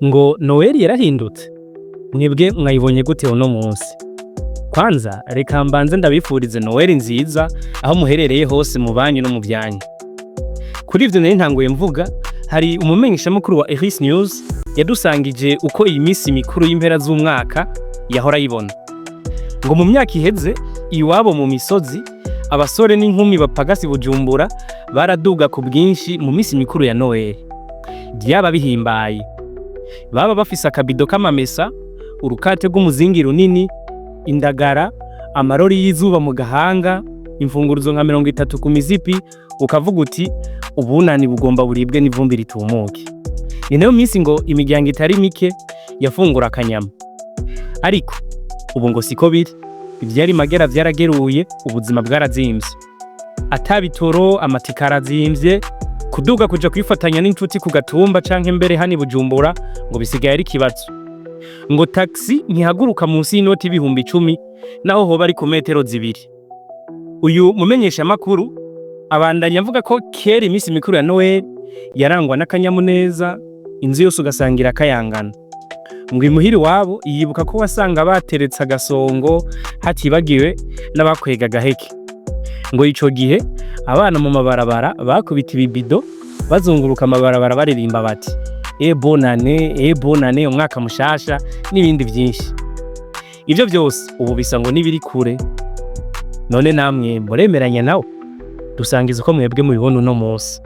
Ngo Noel yarahindutse? Mwebwe mwayibonye gute uno munsi? Kwanza reka mbanze ndabifurize Noel nziza aho muherereye hose, mu banyu no mu byanyu. Kuri ivyo nari ntanguye mvuga, hari umumenyeshamakuru wa Eris News yadusangije uko iyi minsi mikuru y'impera z'umwaka yahora ayibona. Ngo mu myaka iheze, iwabo mu misozi, abasore n'inkumi bapagasi Bujumbura baraduga ku bwinshi mu minsi mikuru ya Noel. Byaba bihimbaye. Baba bafise akabido k'amamesa, urukate rw'umuzingi runini, indagara, amarori y'izuba mu gahanga, imfunguruzo nka 30 ku mizipi, ukavuga uti ubunani bugomba buribwe n'ivumbi ritumuke. Ni nayo minsi ngo imiryango itari mike yafungura akanyama. Ariko ubu ngo siko biri. Ivyari magera vyarageruye, ubuzima bwarazimvye. Atabitoro, amatike arazimvye, kuduga kuja kwifatanya n'inshuti ku gatumba canke mbere hani Bujumbura ngo bisigaye ari ikibazo. Ngo taxi ntihaguruka munsi y'inoti 10,000 naho hoba ari ku metero 2. Uyu mumenyeshamakuru abandanya avuga ko kera iminsi mikuru ya Noel yarangwa n'akanyamuneza, inzu yose ugasanga irakayangana. Ngo imuhira iwabo yibuka ko wasanga bateretse agasongo, hatibagiwe n'abakwega agaheke. Ngo ico gihe abana mu mabarabara bakubita ibibido, bazunguruka amabarabara baririmba bati "E bonane, e bonane, umwaka mushasha" n'ibindi vyinshi. Ivyo vyose ubu bisa ngo nibiri kure. None namwe muremeranya nawe? Dusangiza uko mwebwe mubibona uno munsi.